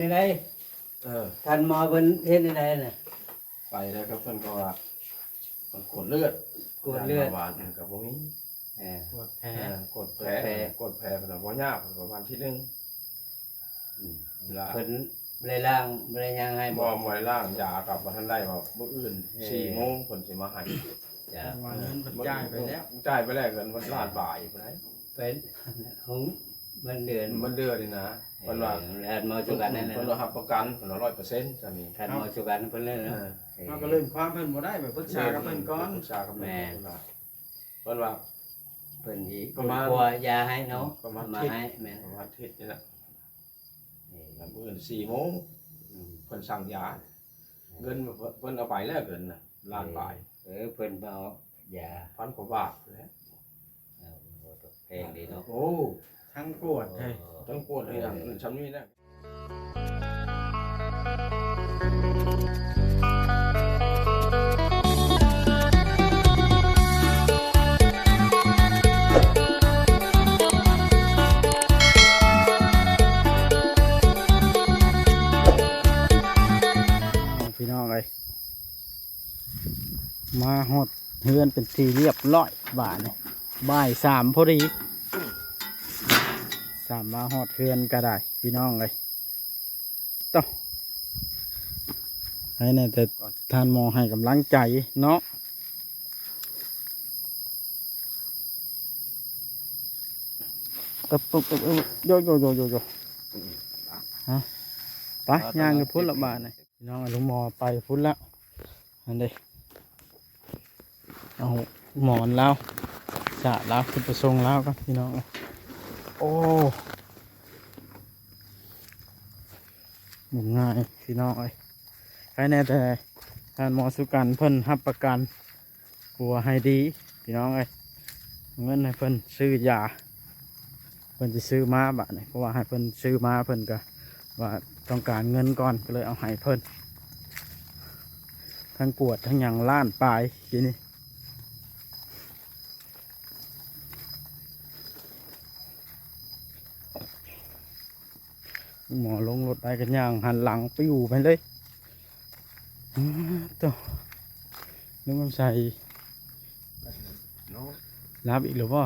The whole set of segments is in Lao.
ຈັ່ງໃດ? ເອີ ທ່ານໝໍເພິ່ນເຮັດຈັ່ງໃດນະ? ໄປແລ້ວກໍເພິ່ນກໍວ່າ ເພິ່ນກວດເລືອດ ກວດເລືອດ ຢ້ານເບົາຫວານ ເອີ ກໍບໍ່ມີ ເອີ ກວດແຜ ເອີ ກວດແຜ ກວດແຜ ກວດແຜ ເພິ່ນວ່າບໍ່ຍາກ ເພິ່ນວ່າວັນທີໜຶ່ງ ອືມ ລະ ເພິ່ນບໍ່ໄດ້ລ້າງ ບໍ່ໄດ້ຫຍັງໃຫ້ບໍ່? ບໍ່ ບໍ່ໄດ້ລ້າງ ຢາກໍບໍ່ທັນໄດ້ ວ່າມື້ອື່ນ ເອີ ສີ່ໂມງເພິ່ນຊິມາໃຫ້ ຈ້າ ເພາະວ່າເງິນເພິ່ນຈ່າຍໄປແລ້ວ ຈ່າຍໄປແລ້ວ ເງິນມັນລ້ານປາຍພຸ້ນໃດ ເປັນຂອງເງິນເດືອນ ເງິນເດືອນນີ້ນະ ເອີ ເພິ່ນວ່າ ແລ້ວໝໍສຸກັນນັ້ນແຫຼະ ເພິ່ນວ່າຮັບປະກັນ ເພິ່ນວ່າຮ້ອຍເປີເຊັນ ຊະນີ້ ຄັນໝໍສຸກັນເພິ່ນເລີຍເນາະ ເອີ ເຮົາກໍເລີ່ມຄວາມເພິ່ນບໍ່ໄດ້ ແບບປຶກສາກັບເພິ່ນກ່ອນ ປຶກສາກັບເພິ່ນ ເພິ່ນວ່າ ເພິ່ນວ່າ ເພິ່ນຊິຄົ້ນຄວ້າຢາໃຫ້ເນາະ ປະມານ ມາໃຫ້ ແມ່ນ ປະມານອາທິດນີ້ແຫຼະ ເອີ ມື້ອື່ນສີ່ໂມງ ອືມ ເພິ່ນສັ່ງຢາ ເງິນເພິ່ນເອົາໄປແລ້ວ ເງິນນະ ລ້ານປາຍ ເອີ ເພິ່ນເອົາຢາ ພັນກວ່າບາດພຸ້ນແຫຼະ ເອີ ໂອ້ ແພງເດ້ເນາະ ໂອ້ ທັງກວດເຮີ້ຍ ທັງກວດເຮີ້ຍ ເອີ ຊ່ຳນີ້ນະ ພີ່ນ້ອງເອີຍ ມາຮອດເຮືອນເປັນທີ່ລຽບລ້ອຍບາດນີ້ ບ່າຍສາມພໍດີ ສາມ ມາຮອດເຮືອນກໍໄດ້ ພີ່ນ້ອງເອີຍ ໂຕ ໃຫ້ແນ່ແຕ່ທ່ານໝໍໃຫ້ກຳລັງໃຈເນາະ ເອີບ ໂຍ ໂຍ ໂຍ ໂຍ ໂຍ ຮະ ໄປ ຍ່າງໄປພຸ້ນລະບາດນີ້ ພີ່ນ້ອງ ລຸງໝໍໄປພຸ້ນລະ ຫັ້ນເດ້ ເອົາໝອນລາວ ສາດລາວ ຂຶ້ນໄປສົ່ງລາວກ່ອນ ພີ່ນ້ອງເອີຍ ໂອ້ ບໍ່ງ່າຍ ພີ່ນ້ອງເອີຍ ໃຄແນ່ແຕ່ທ່ານໝໍສຸກັນເພິ່ນຮັບປະກັນ ຜົວໃຫ້ດີ ພີ່ນ້ອງເອີຍ ເງິນໃຫ້ເພິ່ນຊື້ຢາ ເພິ່ນຊິຊື້ມາບາດນີ້ ເພາະວ່າໃຫ້ເພິ່ນຊື້ມາ ເພິ່ນກໍວ່າຕ້ອງການເງິນກ່ອນ ກໍເລີຍເອົາໃຫ້ເພິ່ນ ທັງກວດທັງຫຍັງລ້ານປາຍ ທີນີ້ ໝໍລົງລົດໄດ້ກໍຍ່າງຫັນຫຼັງປິວໄປເລີຍ ອ້າ ໂຕ ລຸງຄຳໄຊ ເນາະ ຫຼັບອີກແລ້ວບໍ່?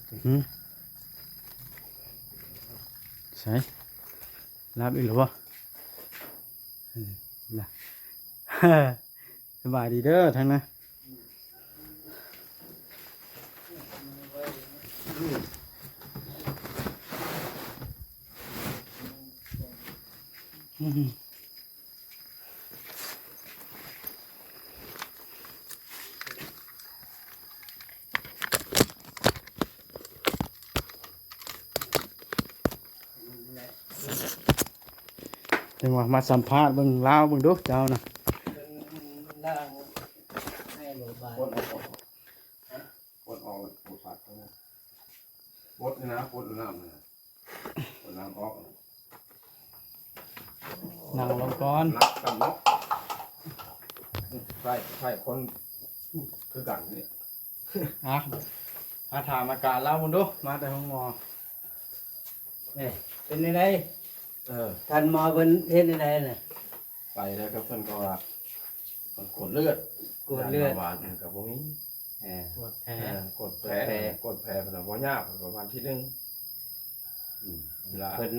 ເອີ ຫື? ໃສ? ຫຼັບອີກແລ້ວບໍ່? ເອີ ລະ ສະບາຍດີເດີທາງນັ້ນ ອືມ ຈັ່ງວ່າມາສຳພາດເບິ່ງລາວເບິ່ງດູເຈົ້ານະ ເບິ່ງລາວໃຫ້ໂລບາດ ປົດອອກ ປົດອອກ ປົດອອກ ປົດນີ້ນະ ປົດນ້ຳນີ້ນະ ປົດນ້ຳອອກ ນັ່ງລົງກ່ອນ ນັ່ງກ່ອນເນາະ ໃຊ້ ໃຊ້ຄົນຄືກັນນີ້ ອ່ະ ມາຖາມອາການລາວເບິ່ງດູ ມາແຕ່ໂຮງໝໍ ເອີ ເປັນຈັ່ງໃດ? ເອີ ທ່ານໝໍເພິ່ນເຮັດຈັ່ງໃດນະ? ໄປແລ້ວກໍເພິ່ນກໍວ່າ ເພິ່ນກວດເລືອດ ກວດເລືອດ ຢ້ານເບົາຫວານ ເອີ ກໍບໍ່ມີ ເອີ ກວດແຜ ເອີ ກວດແຜ ກວດແຜ ເພິ່ນວ່າບໍ່ຍາກ ເພິ່ນວ່າວັນທີໜຶ່ງ ອືມ ລະ ເພິ່ນ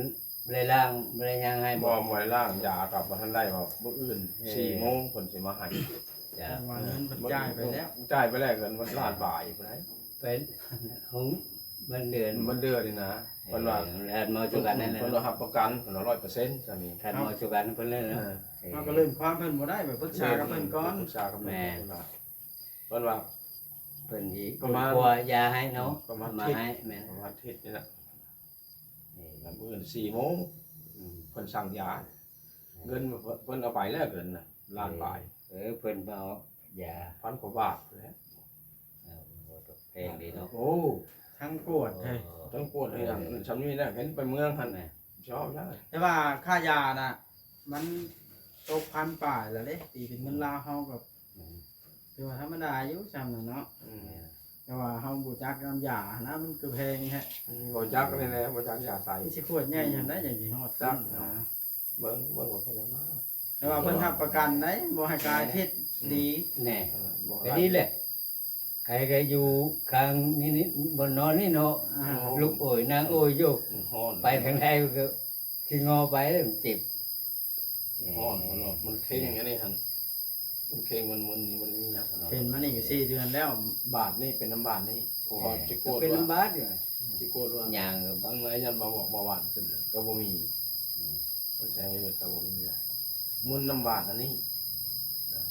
ບໍ່ໄດ້ລ້າງ ບໍ່ໄດ້ຫຍັງໃຫ້ບໍ່? ບໍ່ ບໍ່ໄດ້ລ້າງ ຢາກໍບໍ່ທັນໄດ້ ວ່າມື້ອື່ນ ເອີ ສີ່ໂມງເພິ່ນຊິມາໃຫ້ ຈ້າ ເພາະວ່າເງິນເພິ່ນຈ່າຍໄປແລ້ວ ຈ່າຍໄປແລ້ວ ເງິນມັນລ້ານປາຍພຸ້ນໃດ ເປັນຂອງເງິນເດືອນ ເງິນເດືອນນີ້ນະ ເອີ ເພິ່ນວ່າ ແລ້ວໝໍສຸກັນນັ້ນແຫຼະ ເພິ່ນວ່າຮັບປະກັນ ເພິ່ນວ່າຮ້ອຍເປີເຊັນ ຊະນີ້ ຄັນໝໍສຸກັນເພິ່ນເລີຍເນາະ ເອີ ເຮົາກໍເລີ່ມຄວາມເພິ່ນບໍ່ໄດ້ ແບບປຶກສາກັບເພິ່ນກ່ອນ ປຶກສາກັບເພິ່ນ ແມ່ນ ເພິ່ນວ່າ ເພິ່ນວ່າ ເພິ່ນຊິ ປະມານ ຄົ້ນຄວ້າຢາໃຫ້ເນາະ ປະມານ ມາໃຫ້ ແມ່ນ ປະມານອາທິດນີ້ແຫຼະ ເອີ ມື້ອື່ນສີ່ໂມງ ອືມ ເພິ່ນສັ່ງຢາ ເອີ ເງິນເພິ່ນເອົາໄປແລ້ວ ເງິນນະ ລ້ານປາຍ ເອີ ເພິ່ນເອົາຢາ ພັນກວ່າບາດພຸ້ນແຫຼະ ເອີ ໂອ້ ແພງເດ້ເນາະ ໂອ້ ທັງກວດເຮີ້ຍ ເອີ ທັງກວດເຮີ້ຍ ເອີ ຊ່ຳນີ້ແຫຼະ ເຫັນໄປເມືອງຫັ້ນ ແມ່ນ ຊອບນະ ແຕ່ວ່າຄ່າຢານະ ມັນຕົກພັນປາຍແລ້ວເດ້ ຕີເປັນເງິນລາວເຮົາກໍ ອືມ ຖືວ່າທຳມະດາຢູ່ຊ່ຳນັ້ນເນາະ ອືມ ແມ່ນ ແຕ່ວ່າເຮົາບໍ່ຈັກນຳຢາຫັ້ນນະ ມັນຄືແພງແທ້. ອືມ ບໍ່ຈັກນີ້ແຫຼະ ບໍ່ຈັກຢາໃສ່ ມັນຊິຂວດໃຫຍ່ຈັ່ງໃດຈັ່ງຊິຮອດ ຈັກ ນະ ເບິ່ງ ເບິ່ງວ່າເພິ່ນເອົາມາ ແຕ່ວ່າເພິ່ນຮັບປະກັນໄດ໋ ບໍ່ໃຫ້ກາຍພິດ ອືມ ດີ ແນ່ ເອີ ບໍ່ ກໍດີແຫຼະ ໃຜກໍຢູ່ຂ້າງນີ້ ນີ້ ບ່ອນນອນນີ້ເນາະ ອ່າ ລູກໂອຍນາງໂອຍຢູ່ ມັນຮ້ອນ ໄປທາງໃດກໍຂີ້ງໍໄປ ມັນເຈັບ ຮ້ອນ ມັນຮ້ອນ ມັນເຄັ່ງ ອັນນີ້ຫັ້ນ ມັນເຄັ່ງ ມັນມຶນ ນີ້ມັນມີຫຍັງ ເປັນມານີ້ກໍສີ່ເດືອນແລ້ວ ບາດນີ້ເປັນນຳບາດນີ້ ເອີ ເພາະວ່າຊິກວດ ເປັນນຳບາດຢູ່ ຊິກວດວ່າ ຍ່າງກໍ ທາງໃນຢ້ານເບົາ ເບົາຫວານຂຶ້ນ ກໍບໍ່ມີ ອືມ ເພິ່ນແທງເລືອດກໍບໍ່ມີຫຍັງ ມຶນນຳບາດອັນນີ້ນະ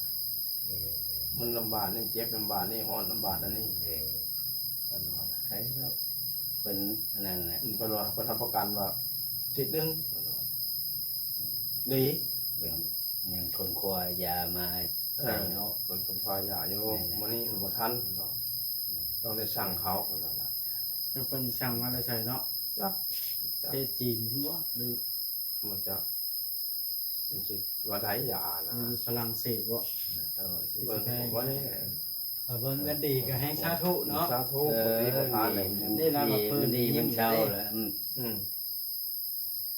ເອີ ມຶນນຳບາດນີ້ ເຈັບນຳບາດນີ້ ຮ້ອນນຳບາດອັນນີ້ ເອີ ເພິ່ນວ່ານະ ໃຄແລ້ວ ເພິ່ນອັນນັ້ນແຫຼະ ອືມ ເພິ່ນວ່າ ເພິ່ນຮັບປະກັນວ່າທິດໜຶ່ງ ເພິ່ນວ່າ ອືມ ດີ ເພິ່ນຍັງຄົ້ນຄວ້າຢາມາໃຫ້ ເອີ ໃຫ້ເນາະ ເພິ່ນຄົ້ນຄວ້າຢາຢູ່ ແມ່ນແຫຼະ ມື້ນີ້ມັນບໍ່ທັນເນາະ ແມ່ນ ຕ້ອງໄດ້ສັ່ງເຂົາ ເພິ່ນວ່ານະ ແລ້ວເພິ່ນສັ່ງມາແຕ່ໃສເນາະ ຈັກ ປະເທດຈີນພຸ້ນບໍ່ ຫຼື ບໍ່ຈັກ ມັນຊິວ່າໃດຢານະ ຢູ່ຝຣັ່ງເສດບໍ່ ເອີ ຊິເບິ່ງ ຊິແພງ ບໍ່ໄດ້ ຖ້າເບິ່ງກັນດີກໍແຮ່ງສາທຸເນາະ ສາທຸ ເອີ ຄົນດີບໍ່ທານເລີຍ ນີ້ລະ ມັນດີ ມັນເຊົາແລ້ວ ອືມ ອືມ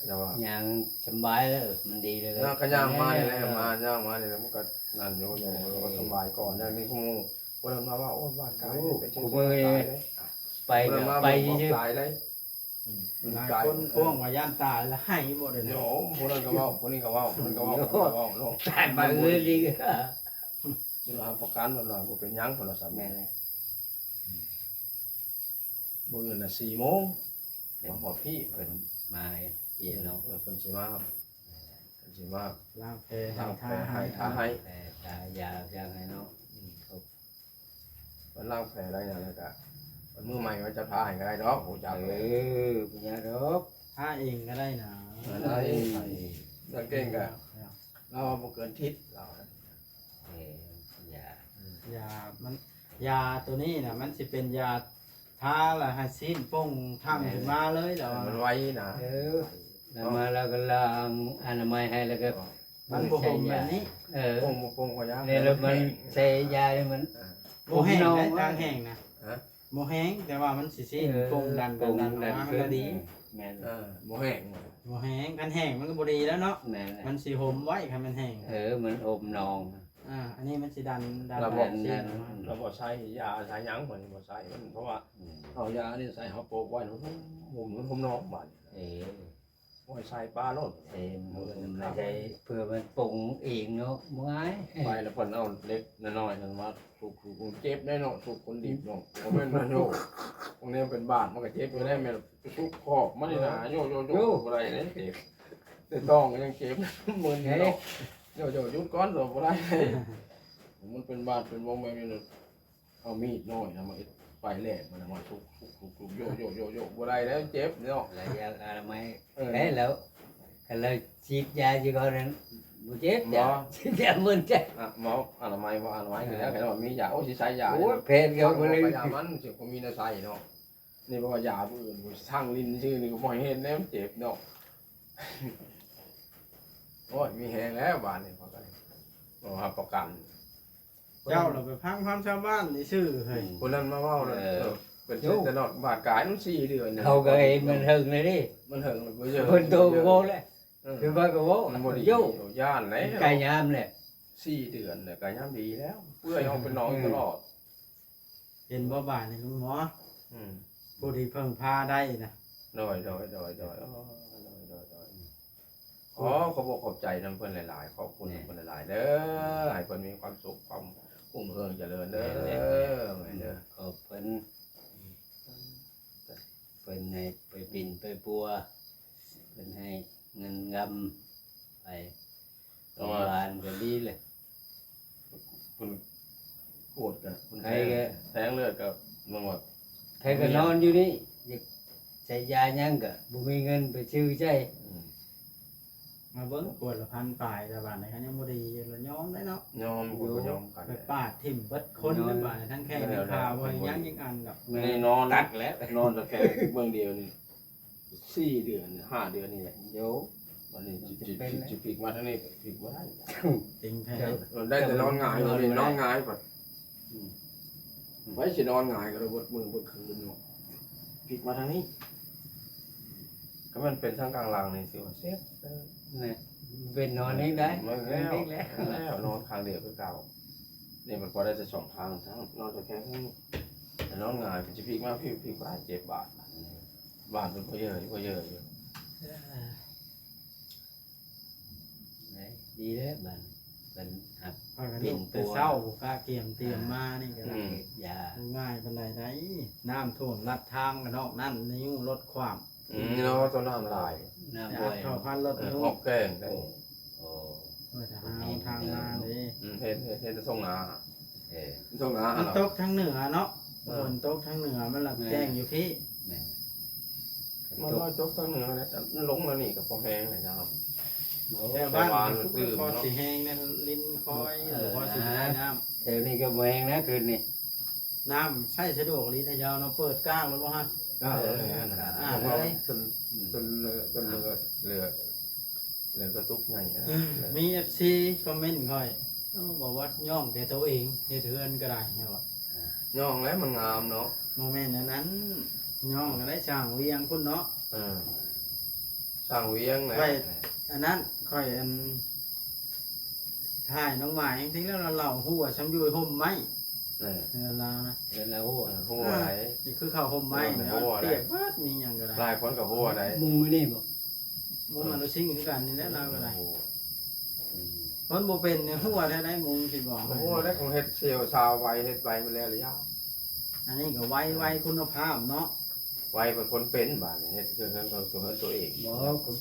ແຕ່ວ່າຍ່າງສະບາຍແລ້ວ ມັນດີເລີຍ ຍ່າງກໍຍ່າງມານີ້ແຫຼະ ມາຍ່າງມານີ້ແຫຼະ ມັນກໍນັ້ນຢູ່ ເອີ ມັນກໍສະບາຍກ່ອນ ຢ່າງນີ້ຄືໝູ່ ເພິ່ນມາວ່າ ໂອ້ຍ ບ້ານກາຍ ໂອ້ ເປັນຈັ່ງ ຄູ່ມື້ນີ້ ຕາຍເດ້ ໄປ ເພິ່ນມາ ໄປຊື່ໆ ຕາຍເດ້ ອືມ ຫຼາຍຄົນພວງວ່າຢ້ານຕາຍແລ້ວໄຫ້ບໍ່ໄດ້ນະ ໂຍມ ຜູ້ນັ້ນກໍເວົ້າ ຜູ້ນີ້ກໍເວົ້າ ຜູ້ນັ້ນກໍເວົ້າ ຜູ້ນີ້ກໍເວົ້າເນາະ ຕາຍມາເອີນອີກ ເພິ່ນຮັບປະກັນ ເພິ່ນວ່າບໍ່ເປັນຫຍັງ ເພິ່ນວ່າຊັ້ນ ແມ່ນແຫຼະ ອືມ ມື້ອື່ນນະສີ່ໂມງ ເພິ່ນມາຮອດພີ້ ເພິ່ນມາພີ້ເນາະ ເອີ ເພິ່ນຊິມາ ເພິ່ນຊິມາລ້າງແຜ ລ້າງແຜ ໃຫ້ ໃຫ້ ທາໃຫ້ ແຜ ທາຢາຢ່າງໃຫ້ເນາະ ອືມ ເພິ່ນລ້າງແຜລ້າງຫຍັງແລ້ວກະ ມື້ໃໝ່ເຂົາຈະທາໃຫ້ກໍໄດ້ດອກ ຮູ້ຈັກ ເອີ ບໍ່ຍາກດອກ ທາເອງກໍໄດ້ນະ ເອີ ທາເອງ ທາເອງ ເລື່ອງເກັ່ງກະ ລາວວ່າບໍ່ເກີນທິດ ລາວ ເອີ ຢາ ຢາມັນ ຢາໂຕນີ້ນະ ມັນຊິເປັນຢາ ທາແລ້ວໃຫ້ຊີ້ນປ່ອງທັ່ງຂຶ້ນມາເລີຍ ແລ້ວມັນໄວນະ ເອີ ແລ້ວມາແລ້ວກໍລ້າງອະນາໄມໃຫ້ ແລ້ວກໍ ມັນບໍ່ຫົມແບບນີ້ ເອີ ປົງບໍ່ປົງກໍຍາ ນີ້ແລ້ວມັນໃສ່ຢານີ້ມັນ ອ່າ ບໍ່ແຫ້ງ ຫົມໜອງ ໄດ້ ຕ່າງແຫ້ງນະ ຮະ ບໍ່ແຫ້ງ ແຕ່ວ່າມັນຊິຊີ້ນ ເອີ ປົງດັນ ປົງດັນ ດັນ ອອກມາ ມັນກໍດີ ເອີ ແມ່ນ ເອີ ບໍ່ແຫ້ງ ບໍ່ແຫ້ງ ຄັນແຫ້ງມັນກໍບໍ່ດີແລ້ວເນາະ ແມ່ນ ມັນຊິຫົມໄວ້ ຄັນມັນແຫ້ງ ເອີ ມັນຫົມໜອງ ອ່າ ອັນນີ້ມັນຊິດັນ ດັນ ລະບົບ ອອກມາ ລະບົບໃຊ້ຢາໃຊ້ຫຍັງ ເພິ່ນບໍ່ໃຊ້ ເພາະວ່າ ອືມ ເອົາຢານີ້ໃສ່ເຮົາໂປະໄວ້ ໂອ້ໂຫ ຫົມ ຫົມໜອງບາດນີ້ ເອີ ໂອ້ຍ ໃສ່ປາໂລດ ເອີ ມັນໃສ່ເພື່ອມັນປົງເອງເນາະ ບໍ່ງ່າຍ ໄປແລ້ວເພິ່ນເອົາເຫຼັກນ້ອຍໆນັ້ນມາທຸບໆ ເຈັບໄດ໋ເນາະ ທຸບຄົນດິບເນາະ ບໍ່ແມ່ນວ່າໂຍກ ພວກນີ້ເປັນບາດມັນກໍເຈັບຢູ່ໄດ໋ ແມ່ນທຸບຂອບມັນນີ້ນາ ໂຍກໆໆ ບໍ່ໄດ້ເດ້ ເຈັບ ແຕ່ຕ້ອງກໍຍັງເຈັບ ມຶນຢູ່ເນາະ ໂຍກໆ ຢຸດກ່ອນ ບໍ່ໄດ້ ມັນເປັນບາດເປັນວົງແບບນີ້ນະ ເອົາມີດນ້ອຍນະມາເຮັດປາຍແຫຼມມັນນະ ມາທຸບໆໆໆ ໂຍກໆໆໆ ບໍ່ໄດ້ແລ້ວ ເຈັບເນາະ ແລ້ວຢາອະນາໄມ ເອີ ແລ້ວ ຄັນລາວສີດຢາຊິເຂົານັ້ນບໍ່ເຈັບ ບໍ່ ຢາ ສີດຢາມຶນຈ້ະ ອ່ະ ໝໍອະນາໄມ ໝໍອະນາໄມ ເອີ ແລ້ວ ຄັນວ່າມີຢາ ໂອ້ ຊິໃສ່ຢາ ໂອ້ຍ ແພດກໍບໍ່ໄດ້ ຢາມັນຊິບໍ່ມີແນວໃສ່ເນາະ ນີ້ເພາະວ່າຢາຜູ້ອື່ນ ສັ່ງຫຼິ້ນຊື່ນີ້ກໍບໍ່ໃຫ້ເຮັດແນວມັນເຈັບເນາະ ໂອ້ຍ ມີແຮງແລ້ວບາດນີ້ ຂ້ອຍກໍໄດ້ ບໍ່ຮັບປະກັນ ເຈົ້າລະໄປພັງຄວາມຊາວບ້ານຊື່ໆ ເຮີ້ຍ ອືມ ຄົນນັ້ນມາເວົ້ານະ ເອີ ເອີ ເປັນເສຍຕະຫຼອດບາດກາຍມັນສີ່ເດືອນ ເຂົາກໍເຫັນມັນເຖິງແລ້ວເດ້ ມັນເຖິງແລ້ວ ເພິ່ນໂຕກໍເວົ້າແຫຼະ ເອີ ຄືວ່າກໍເວົ້າ ມັນບໍ່ດີ ໂຍ ຢ້ານແລ້ວ ໃກ້ຍາມແຫຼະ ສີ່ເດືອນແລ້ວ ໃກ້ຍາມດີແລ້ວ ເປື່ອຍອອກເປັນໜອງຢູ່ຕະຫຼອດ ເຫັນບໍ່ບາດນີ້ ລຸງໝໍ ອືມ ຜູ້ທີ່ເພິ່ງພາໄດ້ນະ ໂດຍ ໂດຍ ໂດຍ ໂດຍ ໂອ້ ໂດຍ ໂດຍ ໂດຍ ຂໍຂອບອົກຂອບໃຈນຳເພິ່ນຫຼາຍໆ ຂອບຄຸນນຳເພິ່ນຫຼາຍໆເດີ ໃຫ້ເພິ່ນມີຄວາມສຸກ ຄວາມຮຸ່ງເຮືອງຈະເລີນເດີ ແມ່ນແຫຼະ ແມ່ນເດີ ຂອບເພິ່ນ ເພິ່ນໃຫ້ໄປປິ່ນໄປປົວ ເພິ່ນໃຫ້ເງິນງຳໄປ ໂຮງບານກໍດີແຫຼະ ເພິ່ນກວດກະ ເພິ່ນ ໃຜກໍ ແທງເລືອດກໍ ມັນວ່າ ໃຜກໍນອນຢູ່ນີ້ ຢາກໃຊ້ຢາຫຍັງກໍບໍ່ມີເງິນໄປຊື້ໃຊ້ ອືມ ມາເບິ່ງ ກວດລະພັນປາຍ ແຕ່ບາດນີ້ຄັນຍັງບໍ່ດີລະຍອມໄດ໋ເນາະ ຍອມ ກໍຍອມກັນ ໄປປາດຖິ້ມເບິດຄົນ ຍອມ ແລ້ວບາດນີ້ ທັງແຂ້ທັງຂາ ບໍ່ຍັງອີກອັນດອກ ແມ່ນ ນີ້ນອນ ຕັດແລ້ວ ນອນແຕ່ແຄ່ເບື້ອງດຽວນີ້ ສີ່ເດືອນ ຫ້າເດືອນນີ້ແຫຼະ ໂຍ ບັດນີ້ຊິ ຊິ ຊິ ຊິພິກມາທາງນີ້ ພິກບໍ່ໄດ້ ເຕັງແພ້ ໄດ້ແຕ່ນອນຫງາຍ ນອນ ນອນຫງາຍ ອືມ ໄປຊິນອນຫງາຍກໍໄດ້ ເບິດມື້ເບິດຄືນເນາະ ພິກມາທາງນີ້. ຄັນມັນເປັນທາງກາງຫຼັງນີ້ ຖືວ່າເຊັບເດີ. ແນ່ ເປັນນອນເອງໄດ້ ນອນເອງແລ້ວ ນອນຂ້າງດຽວຄືເກົ່າ. ນີ້ມັນພໍໄດ້ແຕ່ສອງຂ້າງ ນອນແຕ່ແຄງນີ້ ແຕ່ນອນຫງາຍ ເພິ່ນຊິພິກມາ ພິກ ພິກບໍ່ໄດ້ ເຈັບບາດ ບາດເພິ່ນບໍ່ເຍີ້ຍ ບໍ່ເຍີ້ຍຢູ່. ເອີ ດີແລ້ວບາດນີ້ ເພິ່ນຮັບ ພາກັນລຸກແຕ່ເຊົ້າ ກະກຽມຕຽມມານີ້ກໍໄດ້ ອືມ ຢາ ບໍ່ງ່າຍປານໃດໃດ໋. ນ້ຳຖ້ວມລັດທາງ ນອກນັ້ນນະຍຸລົດຂວ້ຳ. ອືມ ເນາະ ຕ້ອງນ້ຳຫຼາຍ ນ້ຳຫ້ວຍ ເຂົ້າພັນລົດ ເອີ ນະຍຸ ຮອບແກ້ງໄດ້. ໂອ້ ເອີ ທາງ ທາງມາເດ້. ອືມ ເຫັນ ເຫັນ ເຫັນແຕ່ທົ່ງນາ ເອີ ທົ່ງນາ ມັນຕົກທາງເໜືອເນາະ. ເອີ ຝົນຕົກທາງເໜືອ ມັນລະ ແມ່ນ ແຈ້ງຢູ່ພີ້. ແມ່ນ ມັນຕົກ ມັນຕົກທາງເໜືອແຫຼະ ລົງມານີ້ກໍພໍແຮງແຫຼະນ້ຳ. ແຖວບ້ານ ແຕ່ວ່າມັນຄືບໍ່ພໍຊິແຮງນະ ລິນຄອຍ ເອີ ບໍ່ພໍຊິໄດ້ນ້ຳ. ແຖວນີ້ກໍບໍ່ແຮງນະ ຄືນນີ້ ນ້ຳໃຊ້ສະດວກອີ່ຫຼີ ຖ້າຍາວເນາະ ເປີດກ້າງໂລດບໍ່ຮະ. ກ້າງໂລດແຫຼະ ເອີ ກ້າງ ຈົນ ຈົນເຫຼືອ ຈົນເຫຼືອ ເຫຼືອ ເຫຼືອກະຕຸກໃຫຍ່ນະ. ເອີ ມີເອັຟຊີຄອມເມັນຂ້ອຍ ໂອ້ ບໍ່ວ່າຍ້ອງແຕ່ໂຕເອງ ເຮັດເຮືອນກໍໄດ້ ແມ່ນບໍ່? ຍ້ອງແລ້ວມັນງາມເນາະ. ບໍ່ແມ່ນອັນນັ້ນ ຍ້ອງກໍໄດ້ ສ້າງວຽງພຸ້ນເນາະ. ເອີ ສ້າງວຽງແຫຼະ. ຂ້ອຍ ອັນນັ້ນ ຂ້ອຍ ອັນ ຖ່າຍນ້ອງໝາຍຈັ່ງຊີ້ແລ້ວ ລາວຫົວຊ່ຳຢູ່ຮົ່ມໄມ້. ເອີ ເຮືອນລາວນະ ເຮືອນລາວຫົວ ເອີ ຫົວ ອ່າ ໄດ໋ ນີ້ຄືເຂົ້າຮົ່ມໄມ້ ເອີ ແນວ ຫົວໄດ໋ ປຽກເບິດ ມີຫຍັງກໍໄດ້. ຫຼາຍຄົນກໍຫົວໄດ໋ ມຸງມື້ນີ້ບໍ່? ມຸງອະນຸຊິງຄືກັນນີ້ແຫຼະ ລາວກໍໄດ້. ໂອ້ໂຫ ອືມ ຄົນບໍ່ເປັນນີ້ຫົວແທ້ໃດ ມຸງຊິບອກ ບໍ່ຫົວໄດ໋ ຂອງເຮັດຊຽວຊາວໄວ ເຮັດໄວມາແລ້ວລະຍາ. ອັນນີ້ກໍໄວ ໄວຄຸນນະພາບເນາະ. ໄວເປັນຄົນເປັນ ບາດນີ້ເຮັດເຮືອນ ເຮືອນຕົວເອງ. ບໍ່ ກໍ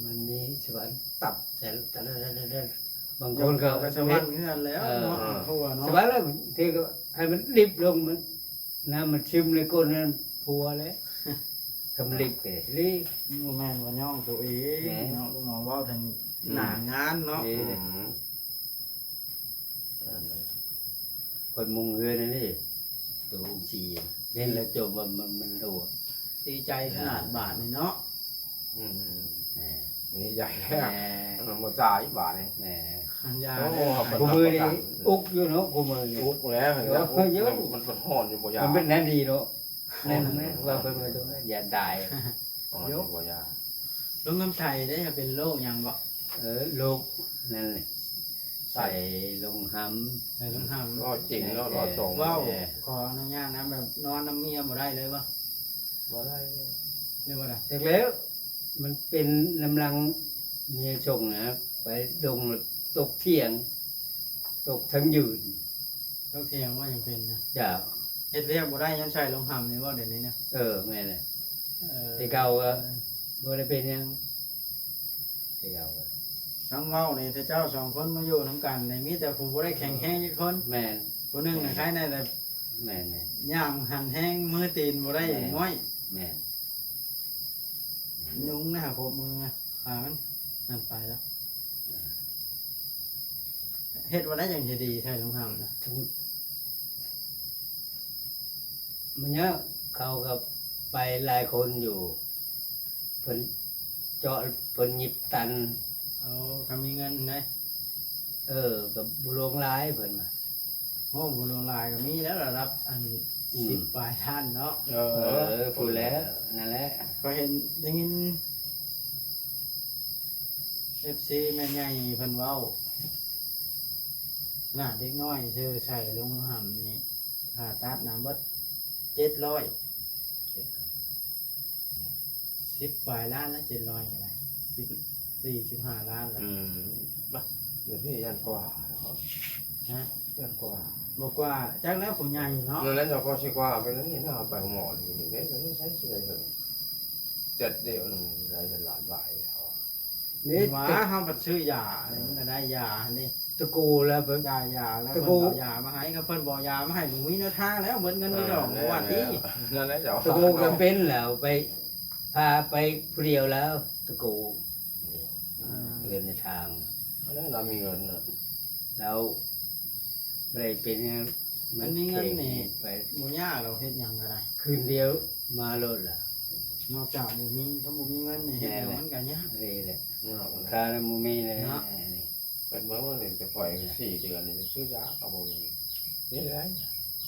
ມັນມີສະຫວັນຕັບ ແຕ່ ແຕ່ ແຕ່ ແຕ່ ບາງຄົນກໍ ເຂົາກໍສະຫວັນເຮືອນແລ້ວເນາະ ເອີ ຫົວເນາະ. ສະຫວັນແລ້ວ ເທກໍໃຫ້ມັນດິບລົງ ມັນ ນ້ຳມັນຊຶມໃນກົ້ນນັ້ນ ຫົວແລ້ວ ທຳລິບເດ້. ບໍ່ແມ່ນວ່າຍ້ອງໂຕເອງເນາະ ແມ່ນ ລຸງເວົ້າເຖິງ ອືມ ໜ້າງານເນາະ. ນີ້ແຫຼະ ອືມ ຂ້ອຍມຸງເຮືອນອັນນີ້ ໂຕອົງຊີ ເຫັນແລ້ວຈົ່ມວ່າມັນ ມັນໂຫດ ດີໃຈຂະໜາດບາດນີ້ເນາະ. ອືມ ແໝ່ ນີ້ໃຫຍ່ແລ້ວ ແໝ່ ມັນບໍ່ຕາຍບາດນີ້ ແໝ່ ຢາ ໂອ້ ເດີ ຄູ່ມື້ນີ້ອຸກຢູ່ເນາະ ຄູ່ມື້ນີ້ອຸກແລ້ວ ເອີ ເອີ ມັນ ມັນຮ້ອນຢູ່ບໍ່ຢາ ມັນເປັນແນວດີເນາະ. ແມ່ນ ວ່າເພິ່ນວ່າຢາດາຍ ອໍ ຢູ່ບໍ່ຢາ. ລຸງຄຳໄຊເດ້ ເປັນໂລກຫຍັງເກາະ? ເອີ ໂລກນັ້ນແຫຼະ ໄຊລົງຫຳ ໄຊລົງຫຳ. ເວົ້າຈິງເນາະ ເວົ້າຕົງ ເວົ້າ ແມ່ນ ຂໍອະນຸຍາດນະ ແບບນອນນຳເມຍບໍ່ໄດ້ເລີຍບໍ່? ບໍ່ໄດ້ເລີຍ ຫຼືວ່າໃດ? ຈັກແລ້ວ ມັນເປັນນຳຫຼັງເມຍສົ່ງນະ ໄປລົງຕົກຖຽງ ຕົກທັງຢືນ ຕົກຖຽງວ່າຫຍັງເປັນນະ? ເຈົ້າ ເຮັດວຽກບໍ່ໄດ້ ຍ້ອນໃສ່ລົງຫຳນີ້ບໍ່ ດຽວນີ້ນະ? ເອີ ແມ່ນແຫຼະ ເອີ ແຕ່ເກົ່າກໍບໍ່ໄດ້ເປັນຫຍັງ ແຕ່ເກົ່າກໍ ທັງເວົ້ານີ້ ຖ້າເຈົ້າສອງຄົນມາຢູ່ນຳກັນນີ້ ມີແຕ່ຜູ້ບໍ່ໄດ້ແຂງແຮງຈັກຄົນ. ແມ່ນ ຜູ້ໜຶ່ງນະ ແມ່ນ ໄຄແນ່ແຫຼະ. ແມ່ນໆ ຍ່າງຫັນແຮງ ມືຕີນບໍ່ໄດ້ ແມ່ນ ຍ້ອຍ ແມ່ນ ຍຸງນະ ຫົກໂມງນະ ຂາມັນ ນັ້ນໄປແລ້ວ. ເຮັດວ່າໄດ້ຫຍັງຊິດີ ໃສ່ລົງຫຳນະ? ມັນຍາກ ເຂົາກໍໄປຫຼາຍຄົນຢູ່ ເພິ່ນເຈາະ ເພິ່ນຫຍິບຕັນ. ໂອ້ ຄັນມີເງິນໄດ໋. ເອີ ກໍບໍ່ຫຼວງຫຼາຍເພິ່ນວ່າ. ໂອ້ ບໍ່ຫຼວງຫຼາຍກໍມີແລ້ວ ລະດັບອັນ ອືມ ສິບປາຍລ້ານເນາະ. ເອີ ເອີ ພຸ້ນແຫຼະ ນັ້ນແຫຼະ. ຂ້ອຍເຫັນ ໄດ້ຍິນ ເອັຟຊີ ແມ່ໃຫຍ່ເພິ່ນເວົ້າ ຂະໜາດເດັກນ້ອຍຊື່ໃສ່ລົງຫຳນີ້ ຄ່າຕັດນະເບິດເຈັດຮ້ອຍ ເຈັດຮ້ອຍ ສິບປາຍລ້ານລະ ເຈັດຮ້ອຍກໍໄດ້ ສິບສີ່ ສິບຫ້າລ້ານລະ. ອືມ ບາດດຽວນີ້ຢ້ານກວ່າເນາະ. ຮະ? ຢ້ານກວ່າ ບໍ່ກວ່າ ຈັກແລ້ວ ຜູ້ໃຫຍ່ເນາະ. ນັ້ນແຫຼະ ເຈົ້າກໍຊິກວ່າໄປແລ້ວນີ້ນະ ເອົາໄປໂຮງໝໍນີ້ເດ້ ໃຊ້ຊິໄດ້ເຖິງເຈັດດຽວໜຶ່ງ ໄດ້ເປັນລ້ານປາຍແລ້ວ. ນີ້ ວ່າ ແຕ່ ເຮົາບັດຊື້ຢາ ເອີ ມັນກໍໄດ້ຢາຫັ້ນເດ້ ຕະໂກແລ້ວເພິ່ນ ຢາ ຢາແລ້ວ ຕະໂກ ເພິ່ນເອົາຢາມາໃຫ້ ຄັນເພິ່ນບໍ່ເອົາຢາມາໃຫ້ ບໍ່ມີແນວທາງແລ້ວ ເບິດເງິນເບິດດອກ ເອີ ບໍ່ວ່າຕິ. ນັ້ນແຫຼະ ນັ້ນແຫຼະເຈົ້າ ຕະໂກກໍເປັນແລ້ວ ໄປ ພາໄປຜູ້ດຽວແລ້ວ ຕະໂກ ອ່າ ເງິນໃນທາງ ແລ້ວລາວມີເງິນນະ ແລ້ວບໍ່ໄດ້ເປັນຫຍັງ ມັນມີເງິນນີ້ ໄປ ບໍ່ຍາກດອກ ເຮັດຫຍັງກໍໄດ້ ຄືນດຽວມາໂລດລະ. ນອກຈາກບໍ່ມີ ຄັນບໍ່ມີເງິນນີ້ ເຮັດຫຍັງມັນກໍຍາກ ນີ້ແຫຼະ ຍາກ ຄ່ານັ້ນບໍ່ມີເລີຍເນາະ. ນີ້ ເປັນເບິ່ງວ່ານີ້ ຈະປ່ອຍສີ່ເດືອນນີ້ ຊື້ຢາກໍບໍ່ມີ ເຮັດໄດ້.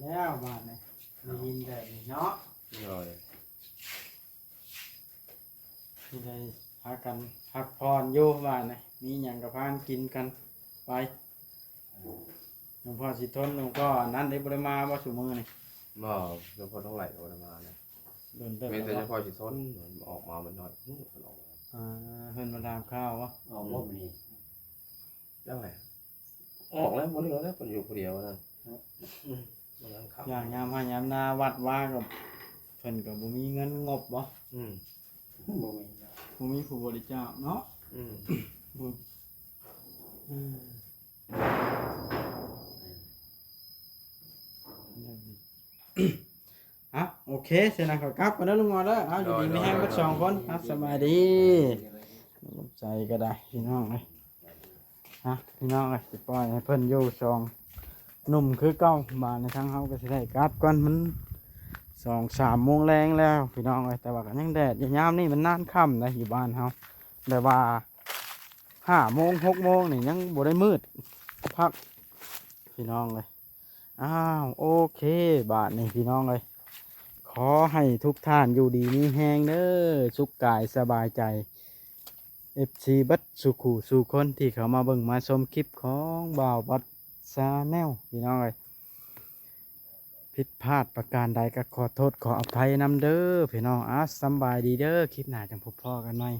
ແລ້ວບາດນີ້ ໄດ້ຍິນແບບນີ້ເນາະ ໂດຍ ຊິໄດ້ພາກັນພັກຜ່ອນຢູ່ບາດນີ້ ມີຫຍັງກໍພາກັນກິນກັນໄປ. ຫຼວງພໍ່ສີທົນ ຫຼວງພໍ່ອັນນັ້ນເດ້ ບໍ່ໄດ້ມາບໍ່ຊຸມື້ນີ້? ບໍ່ ຫຼວງພໍ່ທອງໄຫຼກໍບໍ່ໄດ້ມານະ ໂດນເຕີບ ມີແຕ່ ແລ້ວບໍ່? ຫຼວງພໍ່ສີທົນ ເພິ່ນອອກມາມື້ນ້ອຍ ເພິ່ນອອກມາ ອ່າ ເພິ່ນມາຖາມຂ່າວບໍ່? ອອກບໍ່ມື້ນີ້? ຈັ່ງໃດ ອອກແລ້ວ ບໍ່ເຫຼືອແລ້ວ ເພິ່ນຢູ່ຜູ້ດຽວນັ້ນ ອືມ ບໍ່ທັນເຂົ້າ ຢ່າງຍາມໄຮ່ຍາມນາວັດວາກໍ ເພິ່ນກໍບໍ່ມີເງິນງົບບໍ່? ອືມ ບໍ່ມີ ບໍ່ມີຜູ້ບໍລິຈາກເນາະ ອືມ ບໍ່ ອືມ ອ່ະ ໂອເຄ ຊັ້ນນະ ຂ້ອຍກັບກ່ອນເດີລຸງງໍເດີ ເອົາ ຢູ່ດີມີແຮງເບິດສອງຄົນ ອ່ະ ສະບາຍດີ ຂອບໃຈກໍໄດ້ ພີ່ນ້ອງເອີຍ ອ່ະ ພີ່ນ້ອງເອີຍ ຊິປ່ອຍໃຫ້ເພິ່ນຢູ່ສອງໜຸ່ມຄືເກົ່າ ບາດນີ້ທາງເຮົາກໍຊິໄດ້ກັບກ່ອນ ມັນສອງສາມໂມງແລງແລ້ວ ພີ່ນ້ອງເອີຍ ແຕ່ວ່າກໍຍັງແດດຢູ່ ຍາມນີ້ມັນນານຄ່ຳໃດ໋ ຢູ່ບ້ານເຮົາ ແບບວ່າຫ້າໂມງຫົກໂມງນີ້ຍັງບໍ່ໄດ້ມືດຄັກ ພີ່ນ້ອງເອີຍ. ອ້າວ ໂອເຄ ບາດນີ້ພີ່ນ້ອງເອີຍ ຂໍໃຫ້ທຸກທ່ານຢູ່ດີມີແຮງເດີ ສຸກກາຍສະບາຍໃຈ ເອັຟຊີ ເບິດສູ່ຄູ່ສູ່ຄົນທີ່ເຂົ້າມາເບິ່ງມາຊົມຄລິບຂອງບ່າວບັດ Channel ພີ່ນ້ອງເອີຍ ຜິດພາດປະການໃດກໍຂໍໂທດຂໍອະໄພນຳເດີພີ່ນ້ອງ ອ່າ ສຳບາຍດີເດີ ຄລິບໜ້າຈັ່ງພົບພໍ້ກັນໃໝ່.